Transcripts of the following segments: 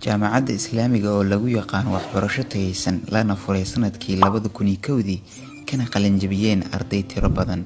Jaamacadda Islaamiga oo lagu yaqaan waxbarasho tayeysan, lana furay sanadkii 2001-dii, kana qalinjabiyeen arday tiro badan,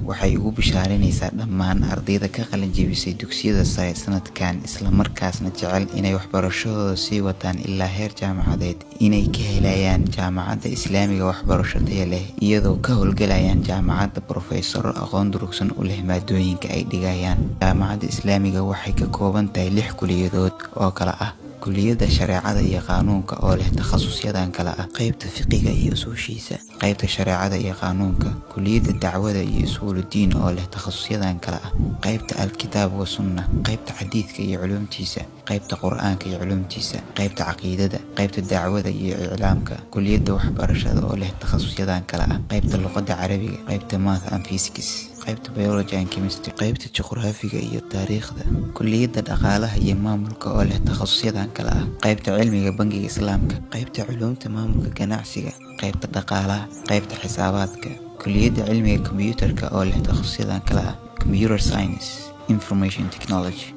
waxay ugu bishaareynaysaa dhammaan ardayda ka qalinjabisay dugsiyada sare sanadkan, isla markaasna jecel inay waxbarashadooda sii wataan ilaa heer jaamacadeed, inay ka helayaan Jaamacadda Islaamiga waxbarasho tayo leh, iyadoo ka howlgalayaan jaamacadda brofesoro aqoon durugsan u leh maadooyinka ay dhigayaan. Jaamacadda Islaamiga waxay ka kooban tahay lix kuliyadood oo kala ah: Kuliyadda Shareecada iyo Qaanuunka oo leh takhasusyadan kala ah: Qaybta Fiqiga iyo Usuushiisa, Qaybta Shareecada iyo Qaanuunka, Kuliyadda Dacwada iyo Usuuludiin oo leh takhasusyadan kala ah: Qaybta Alkitaab wa Sunna, Qaybta Xadiiska iyo Culuumtiisa, Qaybta Qur'aanka iyo Culuumtiisa, Qaybta Caqiidada, Qaybta Dacwada iyo Iclaamka, Kuliyadda Waxbarashada oo leh takhasusyadan kala ah: Qaybta Luqadda Carabiga, Qaybta Math and Physics, Qaybta Biology and Chemistry, Qaybta Juqraafiga iyo Taariikhda, Kuliyadda Dhaqaalaha iyo Maamulka oo leh takhasusyadan kala ah: Qaybta Cilmiga Bangiga Islaamka, Qaybta Culuumta Maamulka Ganacsiga, Qaybta Dhaqaalaha, Qaybta Xisaabaadka, Kuliyadda Cilmiga Kombiyuutarka oo leh takhasusyadan kala ah: Computer Science, Information Technology.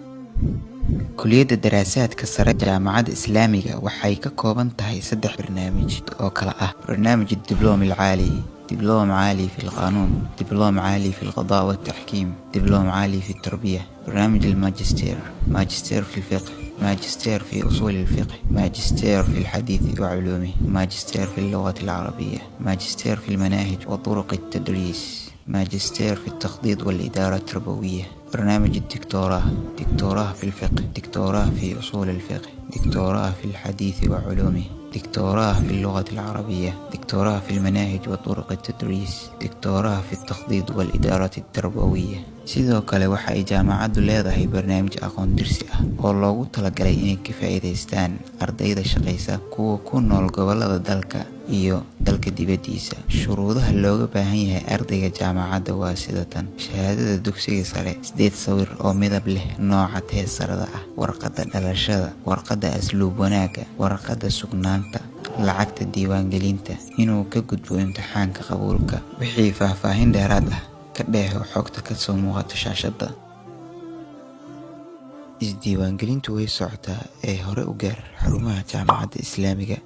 Kuliyadda Daraasaadka Sare Jaamacadda Islaamiga waxay ka kooban tahay saddex barnaamij oo kala ah: Barnaamij Dibloom Alcaali, Dibloom Caali fi Lqaanuun, Dibloom Caali fi Lqadaa waltaxkiim, Dibloom Caali fi Tarbiya. Barnaamij Almaajisteer: Maajisteer fi Lfiqh, ماجستير في أصول الفقه، ماجستير في الحديث وعلومه، ماجستير في اللغة العربية، ماجستير في المناهج وطرق التدريس، ماجستير في التخطيط والإدارة التربوية. برنامج الدكتوراه: دكتوراه في الفقه، دكتوراه في أصول الفقه، دكتوراه في الحديث وعلومه، دكتوراه في اللغة العربية، دكتوراه في المناهج وطرق التدريس، دكتوراه في التخطيط والإدارة التربوية. Sidoo kale waxa ay jaamacaddu leedahay barnaamij aqoon dirsi ah oo loogu talagalay inay ka faa'iidaystaan ardayda shaqaysa, kuwa ku nool gobollada dalka iyo dalka dibaddiisa. Shuruudaha looga baahan yahay ardayga jaamacadda waa sida tan: shahaadada dugsiga sare, sideed sawir oo midab leh nooca teesarada ah, warqadda dhalashada, warqadda asluub wanaagga, warqadda sugnaanta, lacagta diiwaangelinta, inuu ka gudbo imtixaanka qabuulka. Wixii faahfaahin dheeraad ah, ka dheeho xogta ka soo muuqata shaashadda. Isdiiwaangelintu way socotaa ee hore u gaar xarumaha Jaamacadda Islaamiga.